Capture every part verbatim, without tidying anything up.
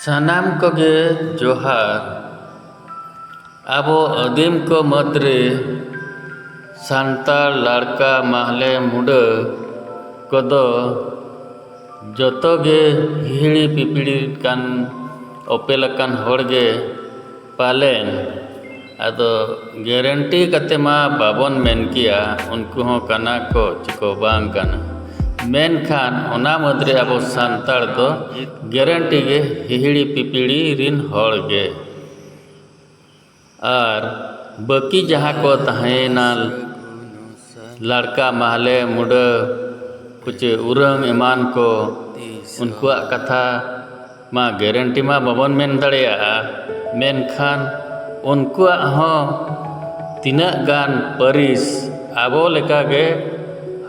ᱥᱟᱱᱟᱢ ᱠᱚᱜᱮ ᱡᱚᱦᱟᱨ᱾ ᱟᱵᱚ ᱟᱹᱫᱤᱢ ᱠᱚ ᱢᱩᱫᱽᱨᱮ ᱥᱟᱱᱛᱟᱲ, ᱞᱟᱲᱠᱟ, ᱢᱟᱦᱞᱮ, ᱢᱩᱰᱟᱹ ᱠᱚᱫᱚ ᱡᱚᱛᱚ ᱜᱮ ᱦᱤᱦᱤᱲᱤ ᱯᱤᱯᱤᱲᱤ ᱠᱟᱱ, ᱚᱯᱮᱞ ᱟᱠᱟᱱ ᱦᱚᱲ ᱜᱮ ᱯᱟᱞᱮᱱ᱾ ᱟᱫᱚ ᱜᱮᱨᱮᱱᱴᱤ ᱠᱟᱛᱮ ᱢᱟ ᱵᱟᱵᱚᱱ ᱢᱮᱱ ᱠᱮᱭᱟ, ᱩᱱᱠᱩ ᱦᱚᱸ ᱠᱟᱱᱟ ᱠᱚ ᱪᱮᱠᱚ ᱵᱟᱝ ᱠᱟᱱᱟ᱾ ᱢᱮᱱᱠᱷᱟᱱ ᱚᱱᱟ ᱢᱩᱫᱽᱨᱮ ᱟᱵᱚ ᱥᱟᱱᱛᱟᱲ ᱫᱚ ᱜᱮᱨᱮᱱᱴᱤ ᱜᱮ ᱦᱤᱦᱤᱲᱤ ᱯᱤᱯᱤᱲᱤ ᱨᱤᱱ ᱦᱚᱲ ᱜᱮ᱾ ᱟᱨ ᱵᱟᱹᱠᱤ ᱡᱟᱦᱟᱸ ᱠᱚ ᱛᱟᱦᱮᱸᱭᱮᱱᱟ, ᱞᱟᱲᱠᱟ, ᱢᱟᱦᱞᱮ, ᱢᱩᱰᱟᱹ, ᱠᱩᱪᱟᱹ, ᱩᱨᱟᱹᱝ ᱮᱢᱟᱱ ᱠᱚ, ᱩᱱᱠᱩᱣᱟᱜ ᱠᱟᱛᱷᱟ ᱢᱟ ᱜᱮᱨᱮᱱᱴᱤ ᱢᱟ ᱵᱟᱵᱚᱱ ᱢᱮᱱ ᱫᱟᱲᱮᱭᱟᱜᱼᱟ, ᱢᱮᱱᱠᱷᱟᱱ ᱩᱱᱠᱩᱣᱟᱜ ᱦᱚᱸ ᱛᱤᱱᱟᱹᱜ ᱜᱟᱱ ᱯᱟᱹᱨᱤᱥ ᱟᱵᱚ ᱞᱮᱠᱟᱜᱮ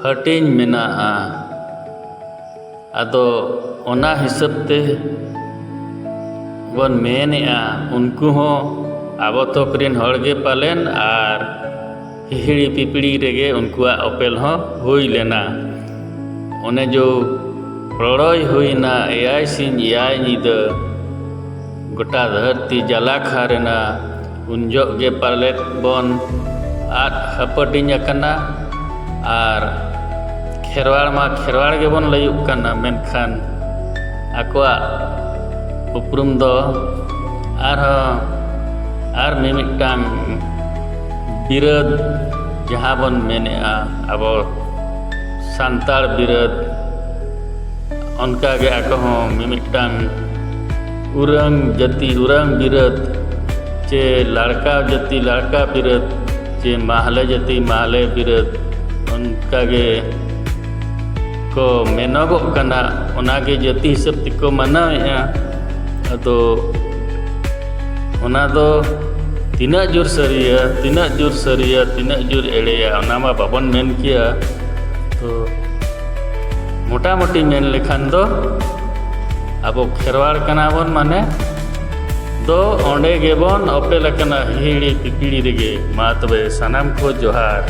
ᱦᱟᱹᱴᱤᱧ ᱢᱮᱱᱟᱜᱼᱟ᱾ ᱟᱫᱚ ᱚᱱᱟ ᱦᱤᱥᱟᱹᱵ ᱛᱮ ᱵᱚᱱ ᱢᱮᱱᱮᱜᱼᱟ, ᱩᱱᱠᱩ ᱦᱚᱸ ᱟᱵᱚ ᱛᱚᱠ ᱨᱤᱱ ᱦᱚᱲ ᱜᱮ ᱯᱟᱞᱮᱱ, ᱟᱨ ᱦᱤᱦᱤᱲᱤ ᱯᱤᱯᱤᱲᱤ ᱨᱮᱜᱮ ᱩᱱᱠᱩᱣᱟᱜ ᱚᱯᱮᱞ ᱦᱚᱸ ᱦᱩᱭ ᱞᱮᱱᱟ᱾ ᱚᱱᱮ ᱡᱚ ᱯᱨᱚᱲᱚᱭ ᱦᱩᱭᱱᱟ ᱮᱭᱟᱭ ᱥᱤᱧ ᱮᱭᱟᱭ ᱧᱤᱫᱟᱹ, ᱜᱚᱴᱟ ᱫᱷᱟᱹᱨᱛᱤ ᱡᱟᱞᱟ ᱠᱷᱟᱨ ᱮᱱᱟ, ᱩᱱ ᱡᱚᱦᱚᱜ ᱜᱮ ᱯᱟᱞᱮᱫ ᱵᱚᱱ ᱟᱫ ᱦᱟᱹᱯᱟᱹᱴᱤᱧ ᱟᱠᱟᱱᱟ᱾ ᱟᱨ ᱠᱷᱮᱨᱣᱟᱲ ᱢᱟ ᱠᱷᱮᱨᱣᱟᱲ ᱜᱮᱵᱚᱱ ᱞᱟᱹᱭᱩᱜ ᱠᱟᱱᱟ, ᱢᱮᱱᱠᱷᱟᱱ ᱟᱠᱚᱣᱟᱜ ᱩᱯᱨᱩᱢ ᱫᱚ ᱟᱨᱦᱚᱸ ᱟᱨ ᱢᱤᱢᱤᱫᱴᱟᱝ ᱵᱤᱨᱟᱹᱫ, ᱡᱟᱦᱟᱸ ᱵᱚᱱ ᱢᱮᱱᱮᱜᱼᱟ ᱟᱵᱚ ᱥᱟᱱᱛᱟᱲ ᱵᱤᱨᱟᱹᱫ, ᱚᱱᱠᱟᱜᱮ ᱟᱠᱚ ᱦᱚᱸ ᱢᱤᱢᱤᱫᱴᱟᱝ ᱩᱨᱟᱹᱝ ᱡᱟᱹᱛᱤ ᱩᱨᱟᱹᱝ ᱵᱤᱨᱟᱹᱫ, ᱪᱮ ᱞᱟᱲᱠᱟ ᱡᱟᱹᱛᱤ ᱞᱟᱲᱠᱟ ᱵᱤᱨᱟᱹᱫ, ᱪᱮ ᱢᱟᱦᱞᱮ ᱡᱟᱹᱛᱤ ᱢᱟᱦᱞᱮ ᱵᱤᱨᱟᱹᱫ, ᱚᱱᱠᱟᱜᱮ ᱠᱚ ᱢᱮᱱᱚᱜᱚᱜ ᱠᱟᱱᱟ᱾ ᱚᱱᱟᱜᱮ ᱡᱟᱹᱛᱤ ᱦᱤᱥᱟᱹᱵ ᱛᱮᱠᱚ ᱢᱟᱱᱟᱣᱮᱜᱼᱟ᱾ ᱟᱫᱚ ᱚᱱᱟ ᱫᱚ ᱛᱤᱱᱟᱹᱜ ᱡᱳᱨ ᱥᱟᱹᱨᱤᱭᱟ, ᱛᱤᱱᱟᱹᱜ ᱡᱳᱨ ᱥᱟᱹᱨᱤᱭᱟ, ᱛᱤᱱᱟᱹᱜ ᱡᱳᱨ ᱮᱲᱮᱭᱟ, ᱚᱱᱟ ᱢᱟ ᱵᱟᱵᱚᱱ ᱢᱮᱱ ᱠᱮᱭᱟ᱾ ᱛᱚ ᱢᱚᱴᱟᱢᱩᱴᱤ ᱢᱮᱱ ᱞᱮᱠᱷᱟᱱ ᱫᱚ ᱟᱵᱚ ᱠᱷᱮᱨᱣᱟᱲ ᱠᱟᱱᱟ ᱵᱚᱱ, ᱢᱟᱱᱮ ᱫᱚ ᱚᱸᱰᱮ ᱜᱮᱵᱚᱱ ᱚᱯᱮᱞ ᱟᱠᱟᱱᱟ, ᱦᱤᱦᱤᱲᱤ ᱯᱤᱯᱤᱲᱤ ᱨᱮᱜᱮ᱾ ᱢᱟ ᱛᱚᱵᱮ ᱥᱟᱱᱟᱢ ᱠᱚ ᱡᱚᱦᱟᱨ᱾